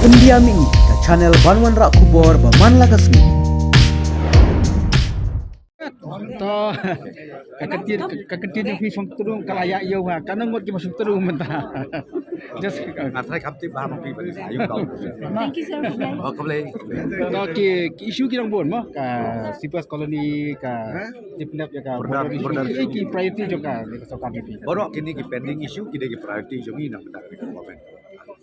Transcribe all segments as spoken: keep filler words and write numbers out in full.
India Mini, ka channel ban wanrah khubor ba man la ka sngi. To, ka ktien, ka ktien jong phi Song Tdung ka la ïa ïew ha, ka nang ngut ki ba Song Tdung mynta. Just, uh, nga trai kham tip ba ma phi ba ni sa ïew dong. Thank you so much, guys. Oh, khublei. To ki, ki issue ki dang bun mo, ka Sleepers Colony, ka tip nep ïa ka border, border issue, border ki, ki priority jong ka, ka sorkar jong phi. Baroh kine ki pending issue ki dei ki priority jong ngi na ka government.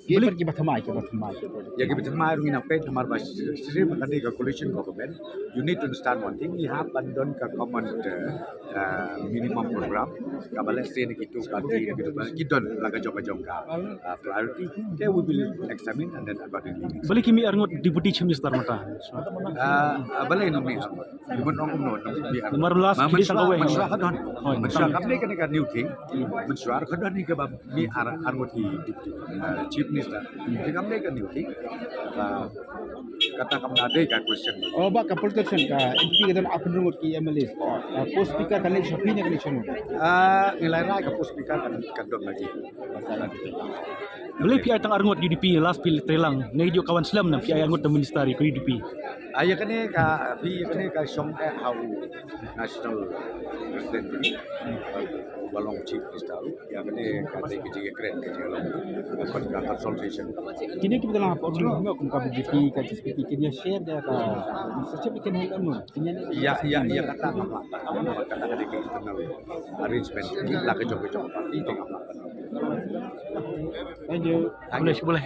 Ki ban ki ba thymmai, ki ba thymmai. Ïa ki ba thymmai ruh ngi nang peit namar ba shisha ka dei ka coalition government. You need to understand one thing, ngi hap ban don ka common, uh, uh, minimum program. Kaba leh sien kitu party kitu party ki don la ka jong ka jong ka, uh, priority. They will be examined and then accordingly. Balei ki mih arngut Deputy Chief Minister mynta? Uh, uh, balei nang mih arngut? Ki ban ong kumno nang mih arngut? Namar last election ka weng. Mynshuwa ka don. Mynshuwa kam dei kane ka new thing. Mynshuwa ka don hi kaba mih ar, arngut ki Deputy, uh, Chief Minister. Te kam dei ka new thing. Ka, kata kam dei ka question. Oh, ba ka politician ka M P ka don arphew ngut ki M L A. Uh, post speaker ka leh sha phi ne ka leh sha no? Ah, ngi la rai ka post speaker ka, ka don lagi. Balei phi ai tang arngut U D P last phi trei lang? Ne ïoh ka wan slem na phi ai arngut da minister ïa ka U D P. Ah, ïa kane ka, phi ïa kane ka shong eh ha u National President ni. Ba long Chief Minister. Ïa kane ka dei ka jingïakren ka jingïalong. Ka consultation. Kine ki ba la hap order kum ka B J P ka H S P P kin ïa share da ka sachep kin hal amno. Ïa, ïa, ïa kata ngam lah. Kata ka dei ka internal arrangement. La ka jong ka jong party te ngam lah. Thank you. Boleh, boleh.